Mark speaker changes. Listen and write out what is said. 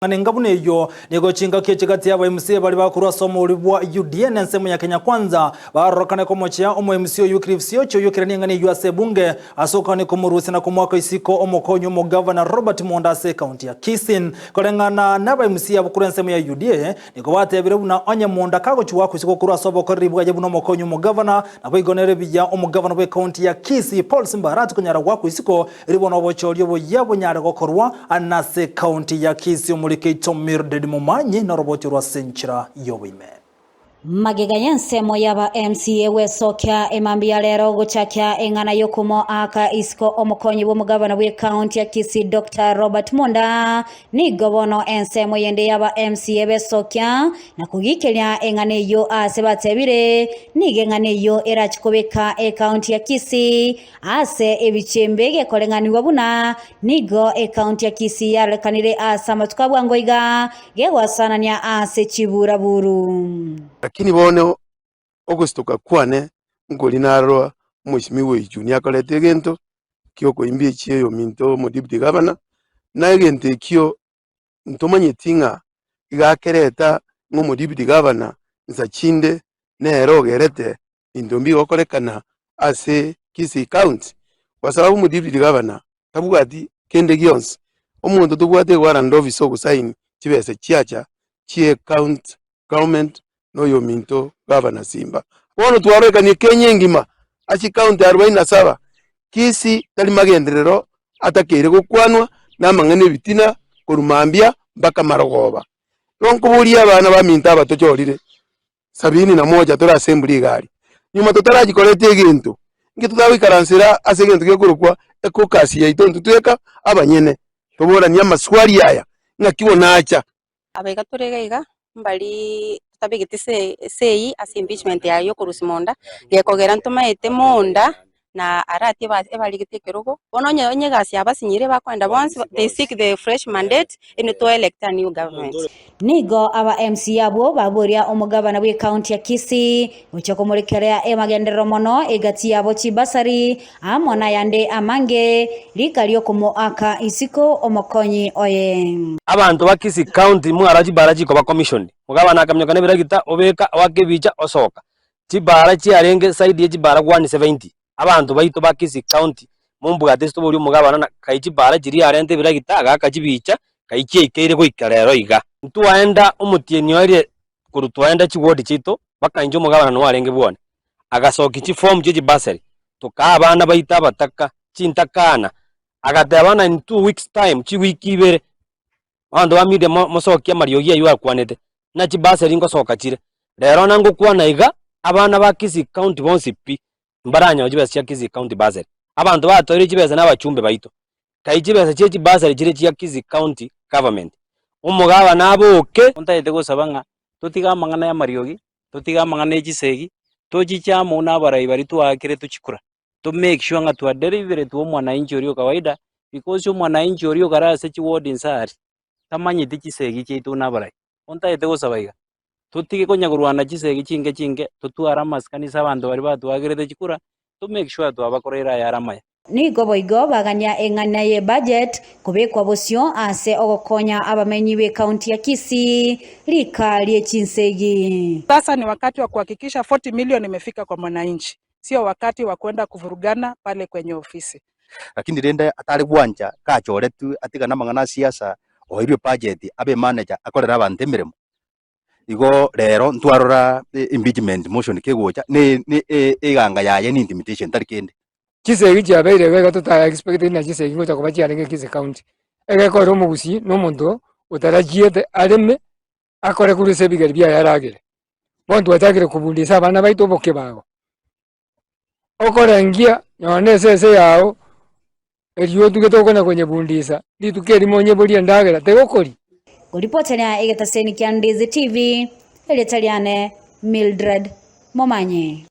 Speaker 1: Ng'a buna eyio nigo chingaki echi gati y'aba MCA baria bakorwa ase omouri bwa UDA na ensemo ya Kenya Kwanza barorokane komochia omo MCA oyio Wycliffe Siocha oyio kerania eng'ana eyio ase ebunge ase okogania komorusia na komoaka isiko omokonyi omogavana Robert Monda ase ekaunti ya Kisii. Koreng'ana naba MCA abwo korwa ensemo ya UDA nigo batebire buna onye Monda kagochia goakwa isiko korwa ase obokoreri bwaye buna omokonyi omogavana naboigo nere buya omogavana bw'ekaunti ya Kisii Paul Simba Arati konyara goakwa isiko Erio bono obochori oboyia bonyare gokorwa nase ekaunti ya Kisii omorike oito Mildred Momanyi noroboti rwa ase enchera y'oboime.
Speaker 2: Magega y'ensemo y'aba MCA gwesokia emambia ya rero gochakia eng'ana y'okomoaka isiko omokonyi bw'omogabana bw'ekaunti ya Kisii Doctor Robert Monda, nigo bono ensemo yende y'aba MCA besokia na kogikeria eng'ana eyio ase batebire nigo eng'ana eyio erache kobeka ekaunti ya Kisii Ase ebichembe gekoreng'anigwa buna nigo ekaunti ya Kisii yarorekanire ase amatuko a bwango iga, gegoasanania ase chiburaburu.
Speaker 3: Lakini bono ogositoka kwane nkori narora omwesimigwa oyo Junior akorete egento kiokoimbia echio oyominto omodeputy governor, na egento ekio ntomanyeti ng'a iga akereta ng'a omodeputy governor nsa chinde nere ogerete Ebinto mbigokorekana ase Kisii County kwa sababu omodeputy governor tabwati kende gionsi. Omonto tobwate ewarrant office ogosaini chibesa chiacha chie county government na oyominto Governor Simba. Bono twarorekanie Kenya engima ase chicounty arubaini na saba, Kisii tari magenderero atakeire gokwanwa na amang'ana ebitina korwa mambia mpaka marogoba. Igo nkoboria abana baminto aba tochorire Sabini na moja tore ase embura iga aria. Nyuma totarachikoreta egento, inki totagoikaransera ase egento gekorokwa ecaucus yaito intwe tweka abanyene, toboranie amaswali aya, ng'aki bono acha?
Speaker 4: Aba iga tore iga iga, mbari totabegeti se esei ase impeachment yaye ya okorusia monda, gekogera ntomaete monda na Arati eba ebarigete ekerogo, bono onye onye egasi yabasinyire bakoenda bonsi they seek the fresh mandate ere to elect a new government.
Speaker 2: Nigo aba MCA abwo baboria omogabana bw'ecounty ya Kisii gochia komorekerea emagenderero mono egati yabo chibasari amo nayande amange rika riokomoaka isiko omokonyi oye.
Speaker 5: Abanto ba Kisii County mwarora chibara chikoba commissioned, omogabana akaminyoka nebiragita obeka oaka ebicha osoka. Chibara chiarenge side ye chibara 170, abanto baito ba Kisii County mombwate ase toborie omogabana na kai chibara chiria arente ebiragita agaaka chibicha kai chiaikeire goika rero iga. Ntwaenda omotienyi oerie korwa twaenda chiward chiaito mpaka inche omogabana noo arenge bwane, agasokia chiform chie chibasari tokaa abana baito abataka chintakana, agateba ng'a in 2 weeks time chiwiki ibere Abanto ba Media mosokie amariogi ayio akwanete, ng'a chibasari ngosoka chire. Rero nangokwana iga, abana ba Kisii County bonsi pi, mbaranyore chibesa chia Kisii County Bursary. Abanto batoire chibesa na abachumbe baito. Kai chibesa chie chibasari chire chia Kisii County Government. Omogabana aboke.
Speaker 6: Ntagete gosaba ng'a totige amang'ana y'amariogi, totige amang'ana e chisegi, tochiche amo na abarai baria twaakire tochikura. To make sure ng'a twa deliverete omwananchi oria o kawaida, because omwananchi oria okare ase chiward inse aria, tamanyeti chisegi chiaito buna abarai. Bono ntagete gosaba iga, totige konya korwana chisegi chinke chinke, totware amasikani ase abanto baria batwakerete chikura, to make sure twabakoreire ayare amaya.
Speaker 2: Nigo boigo bagania eng'ana ye budget kobekwa bosio ase ogokonya abamenyi b'ekaunti ya Kisii rika rie chinsegi.
Speaker 7: Sasa ni wakati wa kuhakikisha 40 million imefika kwa mwananchi, sio wakati wa kwenda kuvurugana pale kwenye ofisi.
Speaker 8: Lakini rende atare gwancha kachoretwe atigane amang'ana a siasa, oeirwe ebudget abe emanager akorere abanto emeremo. Igo rero ntwarora impeachment motion kegocha ne ne eganga yaye ni intimidation tari kende.
Speaker 9: Chisegi chiabeire iga iga totaya expect ng'a chisegi ngocha koba chiarenge Kisii county. Egekora omogusii na omonto otarachiete areme akore korwa ase ebigeri biaye aragere. Bono twachakire kobundisa abana baito obokebago, okorengia nonye na esese yago erio otugete okona konyebundisa, rituko erimo onyeborie endagera tegokoria.
Speaker 2: Koripoteria egetaseni kia Ndizi TV, erieta riane Mildred Momanyi.